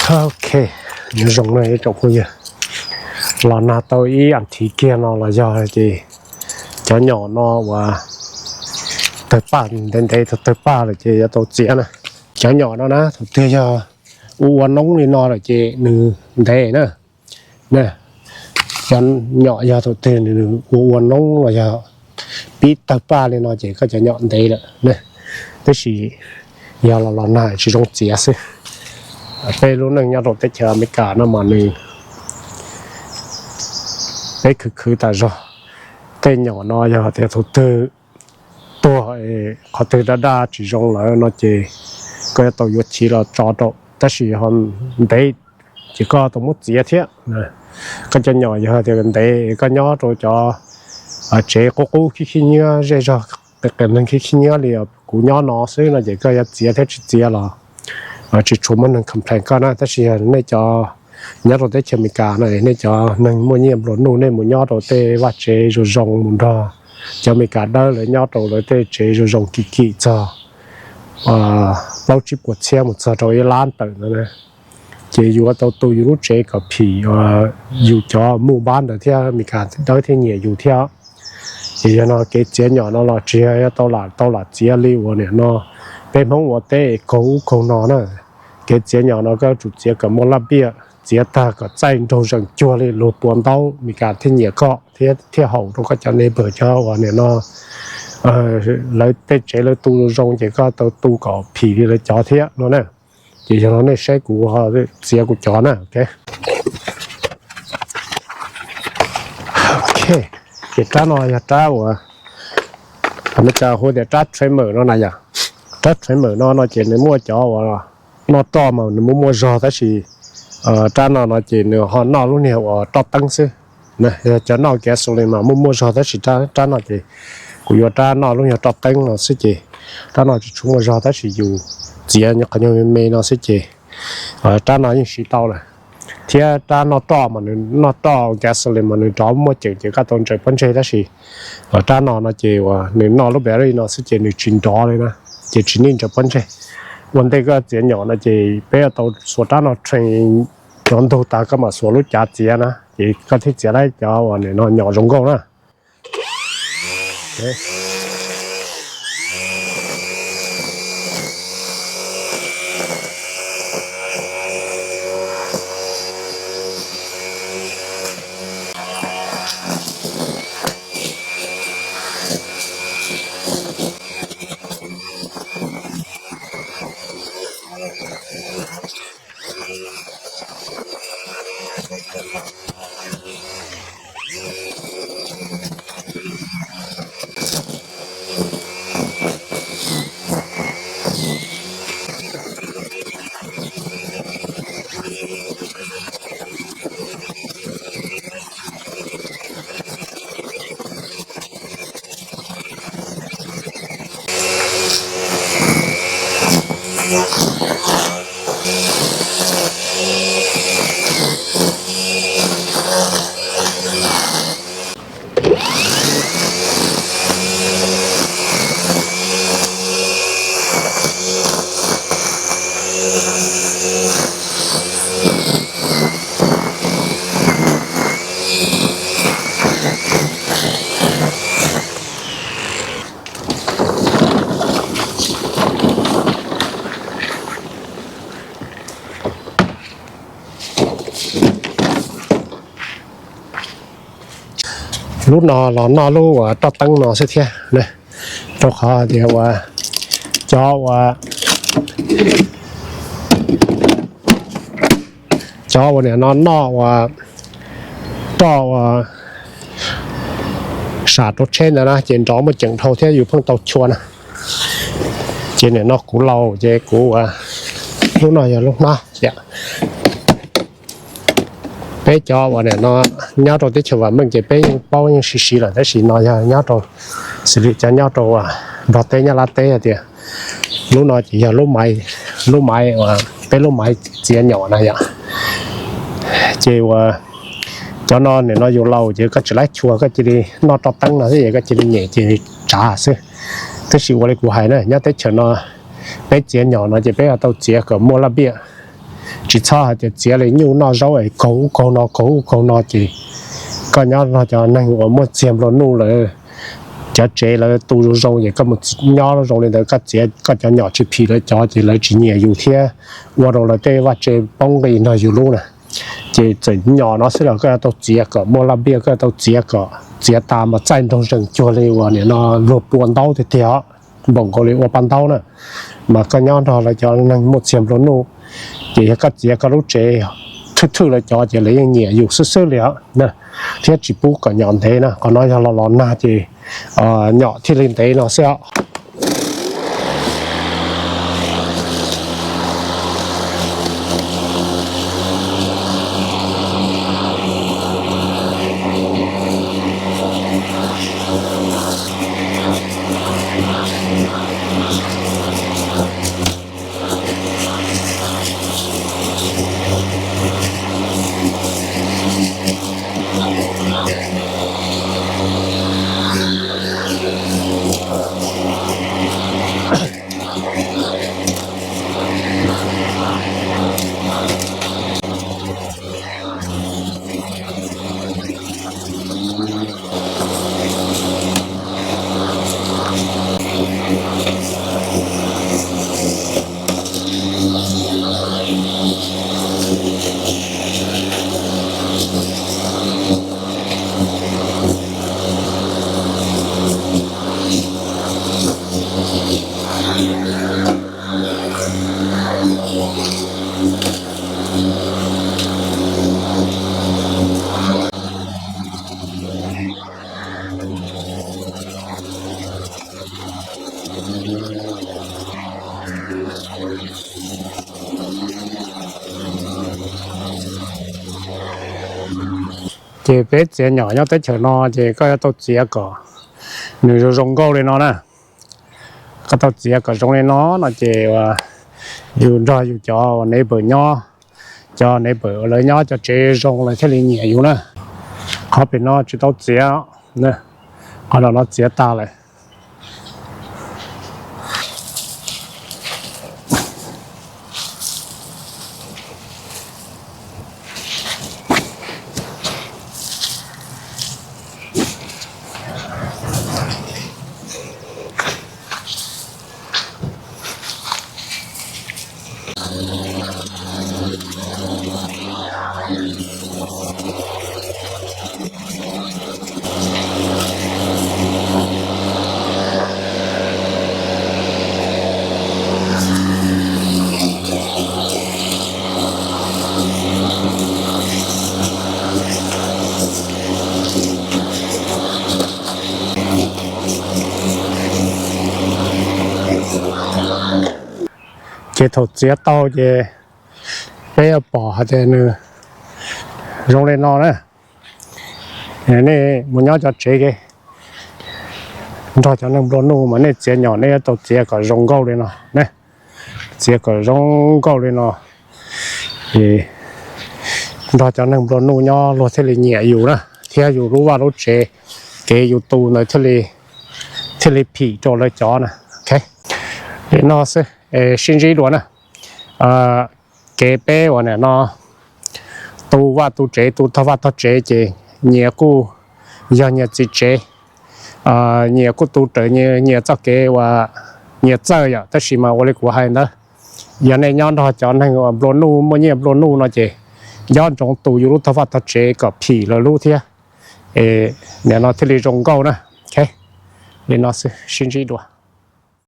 Ok, nyob zoo na ib tsoom phooj ywg, los nag tau ib as thiv kiag no los yog ces cov nyom no uas tawg paj ntev ntev tau tawg paj lawm ces yuav tau txiav na. Cov nyom no na thaum twg yog ua ua noob li no lawm ces nws ntev na. Cov nyom yog thaum twg nws ua ua noob los yog pib tawg paj li no ces koj cov nyom ntev lawm. Tab sis yog los los nag tsis zoo txiav xwb. Peb lub neej nyob rau teb chaws Amelikas no mas nws, peb khwv khwv tas zog. Tej nyom no yog tias thaum twg tuag, qhov twg daj daj tsis zoo lawm no ces koj yuav tau yuav chiv los tso rau, tab sis ho ntev ces koj tau muab txiav thiab. Koj cov nyom yog tias ntev koj nyob rau cov tsev qub qub khib khib nyiab zej zog, qias qias neeg khib khib nyiab li kuv nyob no xwb no ces koj yuav txiav thiab tsis txiav los tsis tshua muaj neeg complain koj na. Tab sis yog nej cov nyob rau teb chaws Amelikas no, nej cov neeg muaj nyiaj nplua nuj nej mus nyob rau tej vaj tsev zoo zoo mus nrog cov Amelikas dawb lawv nyob rau lawv tej tsev zoo zoo kim kim txog plaub tsib puas txhiab mus txog rau ib lab tawm no na, ces yuav tau tu yus lub tsev kom phim yus cov muj npab ntawd thiab Amelikas dawb thiaj nyiam yus thiab. Ces yog no kev txiav nyom no los tsis yog tau lam tau lam txiav li uas nim no peb Hmoob ua teb kaug ub kaug no na. Kev txiav nyom no koj yuav tsum txiav kom muaj laj biaj, txiav tag kom txaij nraug zeem cuag li luag tua ntaub Amelikas thiaj nyiam koj thiab thiaj haum rau koj cov neighbor cov uas nim no lawv tej tsev lawv tu zoo ces koj tau tu kom phim li lawv cov thiab no na. Ces yog no nej saib kuv txiav kuv cov na. Ok, ces rab no yog rab uas Amelikas hu tias rab trimmer no na yom. Rab trimmer no no ces nws muaj cov uas noj roj mas nws muaj muaj zog tab sis rab no no ces nws ho noj lub niag uas roj teeb xwb. Yog cov noj gasoline mas muaj muaj zog tab sis rab no ces kuv yuav rab noj lub niag roj teeb no xwb ces rab no tsis tshua muaj zog tab sis yus txiav qhov nyuag me me no xwb ces rab no yeej siv tau lawm. Thiab rab noj roj mas nws noj roj gasoline mas nws rov muaj ceem ces koj tau ntsaws pob ntseg tab sis rab no no ces uas nws noj lub battery no xwb ces nws tsis nrov li na, ces tsis nij ntsaws pob ntseg. Ua ntej koj txiav nyom no ces peb yuav tau xuas rab no train cov ntug tas koj mam xuas lub cav txiav na ces koj thiaj txiav tau cov uas nim no nyom zoo nkauj na. Lub no los noj lub uas roj teeb no xwb thiab, rau qhov tias uas cov uas cov uas nim no noj uas roj uas sam rau tsheb ntawd na ces nrov muaj ceem dhau thiab yus pheej tau chua na. Ces nim no kuv laus ces kuv ua, lub no yog lub hnab. Peb cov uas nim no nyob rau teb chaws vam meej ces peb yeej paub yeej siv siv lawm, tab sis no yog nyob rau, xws li cov nyob rau Nplog teb Nyab Laj teb hais tias lub no ces yog lub maiv, lub maiv uas peb lub maiv txiav nyom na yom. Ces uas cov no nim no yus laus ces koj tsis laib chua, koj cia li noj roj teeb no xwb ces koj cia li nyem cia li tsav xwb. Tab sis ua li kuv hais na, nyob teb chaws no peb txiav nyom no ces peb yuav tau txiav kom muaj laj biaj. Tsis txhob hais tias txiav li nyuj noj zaub es kaug ub kaug no kaug ub kaug no ces koj nyob nrog cov neeg uas muaj txiag nplua nuj lawm, cov tsev lawv tu zoo zoo ces koj mus nyob zoo li ntawd koj txiav koj cov nyom tsis phim lawv cov ces lawv tsis nyiam yus thiab ua rau lawv tej vaj tse poob nqis nrog yus lub na. Ces txawm nyom no xwb los koj yuav tau txiav kom muaj laj npiaj, koj yuav tau txiav kom txiav tas mas txaij nraug zees cuag li uas nim no luag pua ntaub tiag tiag os, npaum nkaus li ua pa ntaub na. Mas koj nyob nrog lawv cov neeg muaj txiag nplua nuj, ces yog koj txiav koj lub tsev thwj thwj lawv cov ces lawv yeej nyiam yus xwb xwb li os, thiab tsis pub kom nyom ntev na. Qhov no yog los los nag ces nyom thiaj li ntev no xwb os. Ces peb txiav nyom nyob teb chaws no ces koj yuav tau txiav kom nws zoo zoo nkauj li no na. Koj tau txiav kom zoo li no no ces yus nrog yus cov neighbor nyob, cov neighbor uas lawv nyob cov tsev zoo lawv thiaj li nyiam yus na. Qhov pem no tsis tau txiav, qhov no txiav tas lawm. Ces thaum txiav tau ces peb yuav pom hais tias nws zoo li no na. Nej mus nyob cov tsev ke nrog cov neeg nplua nuj mas nej txiav nyom nej yuav tau txiav kom zoo nkauj li no ne. Txiav kom zoo nkauj li no, nrog cov neeg nplua nuj nyob luag thiaj li nyiam yus na, thiab yus lub vaj lub tsev, kev yus tu ntawd thiaj li phim rau lawv cov na. Li no xwb, sib ntsib dua na. Kev peb uas nim no tu vaj tu tsev, tu tog vaj tog tsev ces nyias kuj yog nyias txiv tsev, nyias kuj tu raws nyias txoj kev uas nyias txawj yom, tab sis mas ua li kuv hais ntawd, yog nej nyob nrog cov neeg uas nplua nuj muaj nyiaj nplua nuj no ces nco ntsoov tu yus lub tog vaj tog tsev kom phim lawv lub thiab, nim no thiaj li zoo nkauj na. Li no xwb, sib ntsib dua.